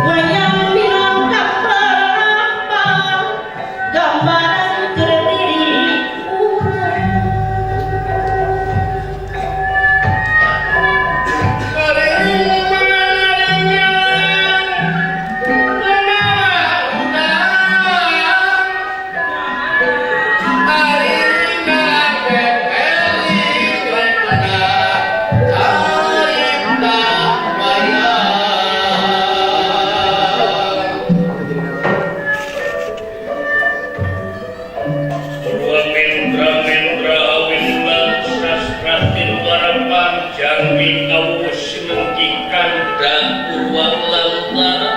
Wayang minangka penampang gambaran keur diri urang. Mendra awin sastra tinwarapan jangwi kawus sinengki kandha purwa lantara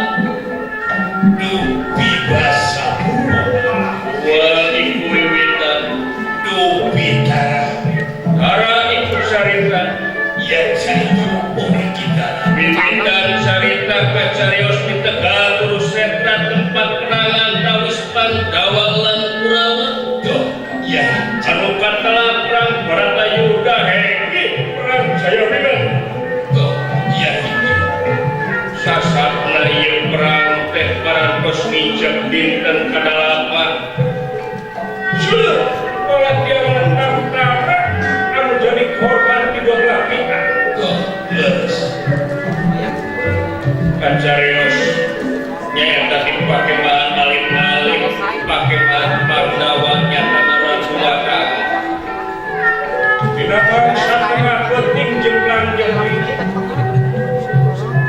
Dupi basa purwa iku wiwitan dupi dara dara iku carita yen saiki mriki dara wiwitan carita kacarios di Tegal Kurusetra tempat kenangan tawis Pandawa lan Kurawa. Duh ya Anu katela perang Baratayuda hengki perang Jayabinong. Duh ya iki Sasatna ieu perang teh parantos nginjek dinten kadalapan. Seueur palatiangan tentara anu jadi korban di dua belah pihak. Duh leres. Kacarios nyaeta di pakemahan alit-alit pakemahan Pandawa nyata ngaran. Dina mangsa tengah peuting jeung langjeng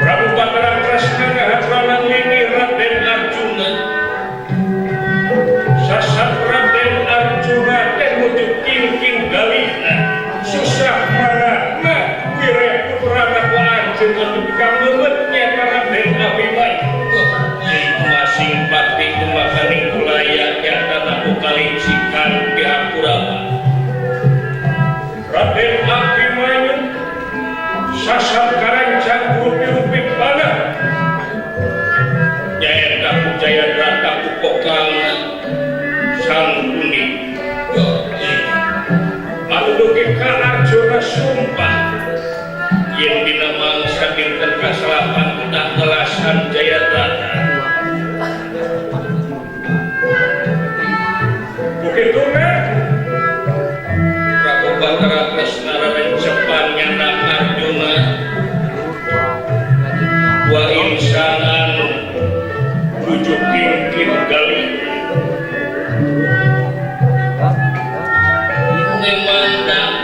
Prabu Batara Kresna ngahatranan linggih Raden Arjuna. Sasat Raden Arjuna teh nuju kingking galihna susah marahna wireh putrana ku anjeun anu pikameungeut nyaeta Raden Abimanyu. Duh Yaitu masing pati kumakaning kulaya nyata ku kalicikan pihak Kurawa. Raden Abimanyu sasat karancang rupi-rupi panah nyaeta ku Jayadrata ku Kokang Sangkuni. Duh iki anu dugi ka Arjuna sumpah yen dina mangsa dinten kasalapan kedah telasan Jayadrata. Begituna Prabu Batara Kresna rencepan nyanak Arjuna wa insan anu nuju kingkin galih memandang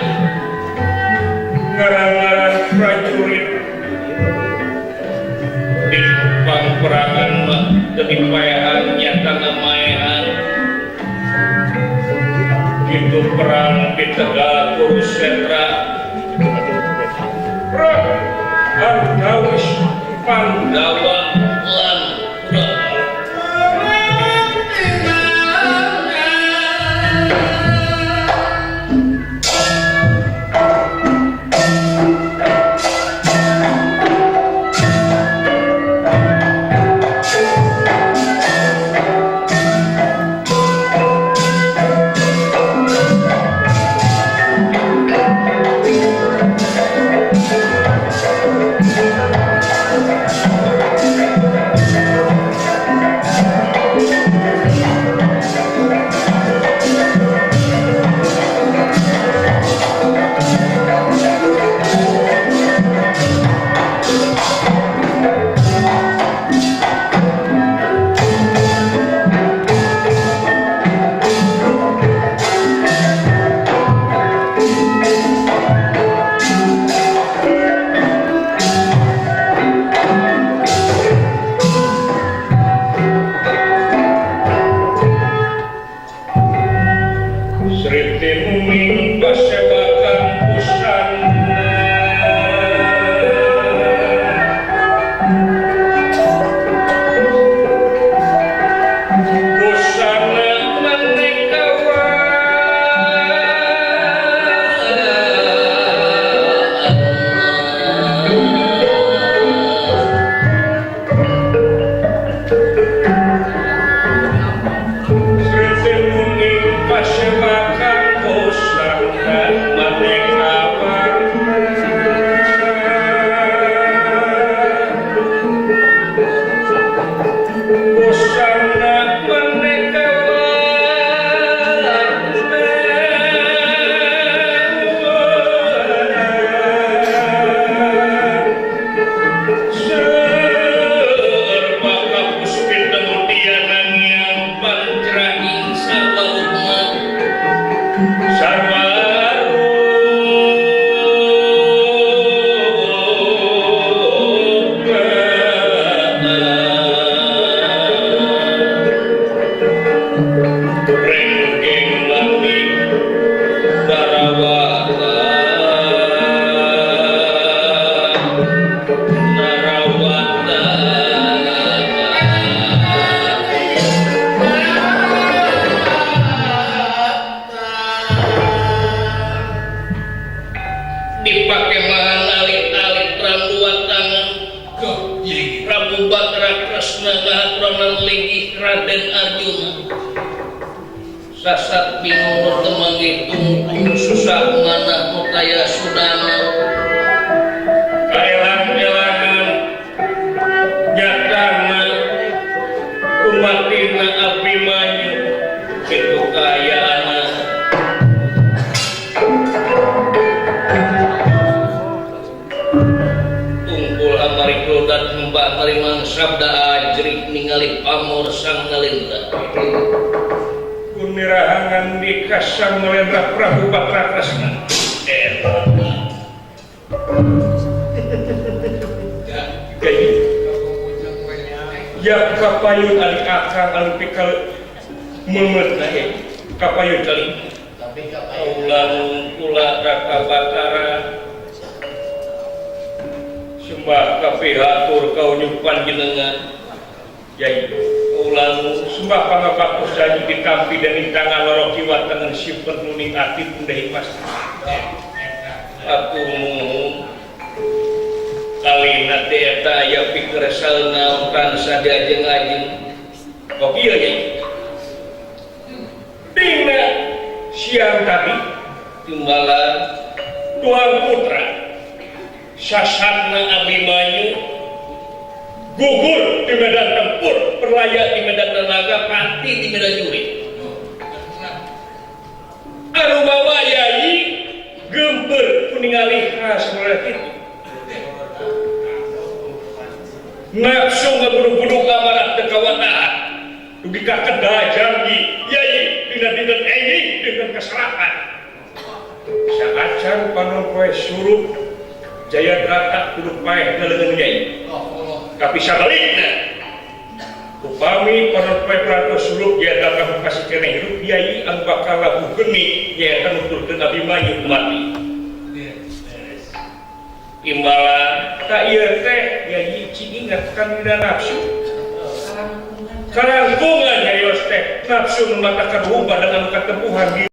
ngaran-ngaran prajurit di pangperangan mah teu dipaehan nyata ngamaehan kitu perang di Tegal Kurusetra perang antawis Pandawa lan Kurawa. Krishna kahaturan linggih Raden Arjuna sasat bingung nu teu manggih tungtung susah manah nu kaya sudana kaelang-elangan nyatana kumatina Abimanyu kitu kaayaanna tungkul amari klodat hembah marimang sabda ajrih ningali pamor sang nalendra kunirahangan di kasang nalendra Prabu Batrakresna ya kapayun ali akang anu pikal memet na kapayun kali ulang kula Raka Batara sembah kapihatur kaunjuk panjenengan yai ulang sembah pangabaktos janji ditampi dening tangan loro kiwa tengen simpen nuning ati pundehi pasti aku nuhun kalina teh eta aya pikeresal naon tansah diajeng-ajeng kok ieu yai dina siang tadi timbalan tuang putra sasatna Abimanyu gugur di medan tempur perlaya di medan tenaga pati di medan juri anu bawa yai gemper kuningali khas mulai itu nafsu ngabunuh-bunuh amarah teu kawanaan dugi ka kedah janji yai dina dinten enjing dengan kesalahan saacan panon poe surup Jayadrata kudu paeh ngaleungeun yai tapi sabalikna upami panon poe prato surup Jayadrata kasih keneh hirup yai anu bakal labuh geni nyaeta nuturkeun Abimanyu mati timbalan tak ieu teh yai cing ingat kan dina nafsu karangkungan nyarios teh nafsu nu matakan ubah dengan katempuhan.